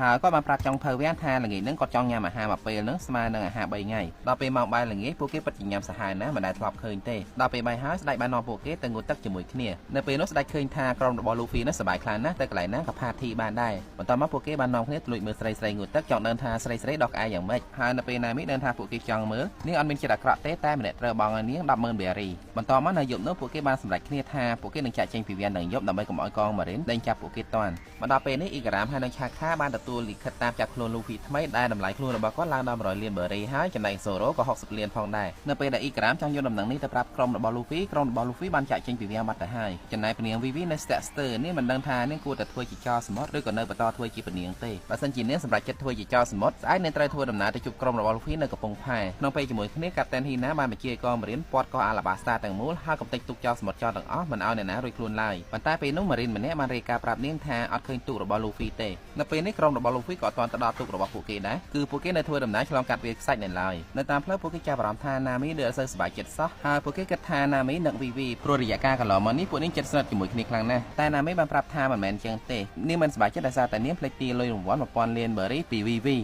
ហើយគាត់បានប្រាប់ចុងភៅវាំងថាល្ងាចហ្នឹងគាត់ចង់ញ៉ាំអាហារមួយពេលហ្នឹងស្មើនឹងអាហារ3ថ្ងៃដល់ពេលម៉ោងបាយល្ងាចពួកគេពិតជាញ៉ាំសាហាវណាស់មិនដែលធ្លាប់ឃើញទេដល់ពេលបាយហើយស្ដេចបាននាំពួកគេទៅងូតទឹកជាមួយគ្នានៅពេលនោះស្ដេចឃើញថាក្រុមរបស់លូហ្វីនោះសប្បាយខ្លាំងណាស់ទៅកន្លែងណាក៏party បានដែរបន្ទាប់មកពួកគេបាននាំគ្នាទៅលួចមើលស្រីស្រីងូតទឹកចង់ដឹងថាស្រីស្រីដោះក្អែកយ៉ាងម៉េចហើយនៅពេលណាមីដឹងថាពួកគេចង់មើលនាងអត់មានចិត្តអាក្រក់ទេតែម្នាក់ត្រូវបងឲ្យនាង100,000 berry បន្ទាប់មកនៅយប់នោះពួកគេបានសម្រេចគ្នាថាពួកគេនឹងចាក់ចេញពីវាំងនឹងយប់ដើម្បីកុំឲ្យកងម៉ារីនដេញចាប់ពួកគេតាន់មកដល់ពេលនេះអ៊ីការ៉ាមហើយនិងឆាខាបានទទួលលិខិតតាមចាប់ខ្លួនលូហ្វីថ្មីដែលតម្លៃខ្លួនរបស់គាត់ឡើងដល់100លាន berry ហើយចំណែកសូរ៉ូក៏60លានផងដែរនៅពេលដែលអ៊ីការ៉ាមចង់យកដំណឹងនេះទៅប្រាប់ក្រុមរបស់លូហ្វីក្រុមរបស់លូហ្វីបានចាក់ចេញពីវាំងបាត់ទៅហើយចំណែកពនាងវីវីនៅស្ទាក់ស្ទើរនេះមិនដឹងថានាងគួរតែធ្វើជាចោរសមុទ្រឬក៏នៅបន្តធ្វើជាពនាងទេបើសិនជានាងសម្រេចចិត្តធ្វើជាចោរសមុទ្រស្អែកនាងត្រូវធ្វើដំណើរទៅជួបក្រុមរបស់លូហ្វីនៅកំពង់ផែក្នុងពេលជាមួយគ្នាកាប់តែនហ៊ីណាបានបញ្ជាឲ្យកងម៉ារីនពាត់កោះអាឡាបាស្តាទាំងមូលហើយកំទេចទូកចោរសមុទ្រចោលទាំងអស់មិនឲ្យអ្នកណារួចខ្លួនឡើយប៉ុន្តែពេលនោះម៉ារីនម្នាក់បានរាយការណ៍ប្រាប់នាងថាអត់ឃើញទូករបស់លូហ្វីទេនៅពេលនេះក្រុមរបស់លូហ្វីក៏អត់ទាន់ទៅដល់ទូករបស់ពួកគេដែរគឺពួកគេនៅធ្វើដំណើរឆ្លងកាត់វាលខ្សាច់នៅឡើយនៅតាមផ្លូវពួកគេចាប់អារម្មណ៍ថាណាមីដូចអត់សូវសប្បាយចិត្តសោះហើយពួកគេគិតថាណាមីនឹកវីវីព្រោះរយៈកាលកន្លងមកនេះពួកនាងចិត្តស្និទ្ធជាមួយគ្នាខ្លាំងណាស់តែណាមីបានប្រាប់ថាមិនមែនចឹងទេនាងមិនសប្បាយចិត្តដោយសារតែនាងភ្លេចទាលុយរង្វាន់1000លាន berry ពីវីវី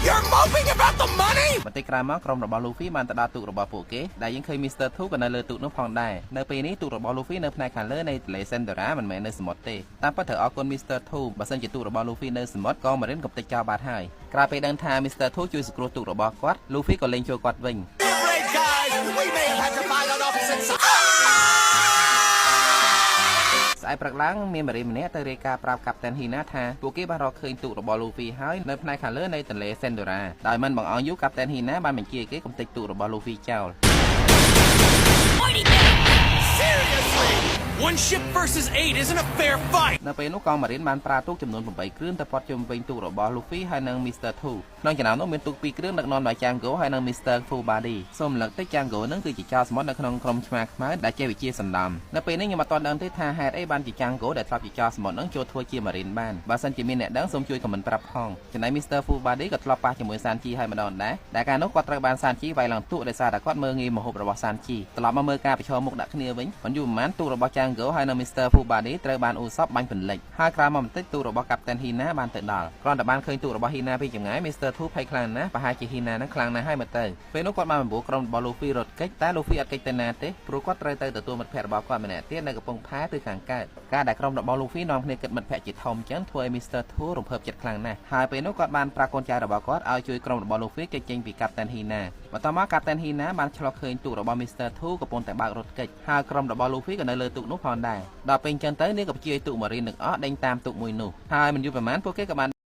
You're moping about the money? បន្តិចក្រោយមកក្រុមរបស់ Luffy បានទៅដល់ទូករបស់ពួកគេដែលយើងឃើញ Mr. Two ក៏នៅលើទូកនោះផងដែរនៅពេលនេះទូករបស់ Luffy នៅផ្នែកខាងលើនៃទន្លេ Sendora មិនមែននៅសមុទ្រទេតាមពិតត្រូវអរគុណ Mr. Two បើសិនជាទូករបស់ Luffy នៅសមុទ្រក៏ម៉ារីនកំទេចចោលបាត់ហើយក្រោយពេលដឹងថា Mr. Two ជួយសង្គ្រោះទូករបស់គាត់ Luffy ក៏លេងចូលគាត់វិញ Afraid, guys. We may have had to fight on opposite sides. ស្អែកព្រឹកឡើងមានម៉ារីម្នាក់ទៅរាយការណ៍ប្រាប់កាប់តែនហ៊ីណាថាពួកគេបានរកឃើញទូករបស់លូហ្វីហើយនៅផ្នែកខាងលើនៃទន្លេសេនដូរ៉ាដោយមិនបង្អង់យូរកាប់តែនហ៊ីណាបានបញ្ជាឲ្យគេកំទេចទូករបស់លូហ្វីចោល Seriously? One ship versus eight isn't a fair fight. នៅពេលនោះកងម៉ារីនបានប្រើទូកចំនួន8គ្រឿងទៅព័ទ្ធជុំវិញទូករបស់លូហ្វីហើយនិង Mr. Two ក្នុងចំណោមនោះមានទូក2គ្រឿងដឹកនាំដោយ Jango ហើយនិង Mr. Full Body សូមរំលឹកតិច Jango នឹងគឺជាចោរសមុទ្រនៅក្នុងក្រុមឆ្មាខ្មៅដែលចេះវិជាសណ្ដំនៅពេលនេះខ្ញុំអត់ទាន់ដឹងទេថាហេតុអីបានជា Jango ដែលធ្លាប់ជាចោរសមុទ្រនឹងចូលធ្វើជាម៉ារីនបានបើសិនជាមានអ្នកដឹងសូមជួយ comment ប្រាប់ផងចំណែក Mr. Full Body ក៏ធ្លាប់ប៉ះជាមួយសានជីហើយម្ដងដែរដែលកាលនោះគាត់ត្រូវបានសានជីវាយឡើងទូកដោយសារតែគាត់មើលងាយម្ហូបរបស់សានជីត្រឡប់មកមើលការប្រឈមមុខដាក់គ្នាវិញមិនយូរប៉ុន្មានទូករបស់ Jango ហើយនិង Mr. Full Body ត្រូវបានអ៊ូសបបាញ់ពន្លិចហើយក្រោយមកបន្តិចទូករបស់ Captain Hina បានទៅដល់គ្រាន់តែបានឃើញទូករបស់ Hina ពីចម្ងាយ Mr. Two ភ័យខ្លាំងណាស់ប្រហែលជា Hina នឹងខ្លាំងណាស់ហើយមើលទៅពេលនោះគាត់បានបំពោះក្រុមរបស់ Luffy រត់គេចតែ Luffy អត់គេចទៅណាទេព្រោះគាត់ត្រូវទៅទទួលមិត្តភ័ក្តិរបស់គាត់ម្នាក់ទៀតនៅកំពង់ផែទិសខាងកើតការដែលក្រុមរបស់ Luffy នាំគ្នាគិតមិត្តភ័ក្តិជាធំចឹងធ្វើឲ្យ Mr. Two រំភើបចិត្តខ្លាំងណាស់ហើយពេលនោះគាត់បានប្រាប់កូនចៅរបស់គាត់ឲ្យជួយក្រុមរបស់ Luffy គេចចេញពី Captain Hina បន្ទាប់មក Captain Hina បានឆ្លុះឃើញទូករបស់ Mr. Two កំពុងតែបើករត់គេចហើយក្រុមរបស់ Luffy ក៏នៅលើទូកនោះផងដែរដល់ពេលចឹងទៅនាងក៏ព្យាឲ្យទូកម៉ារីនទាំងអស់ដេញតាមទូកមួយនោះហើយមិនយូរប៉ុន្មានពួកគេក៏បាន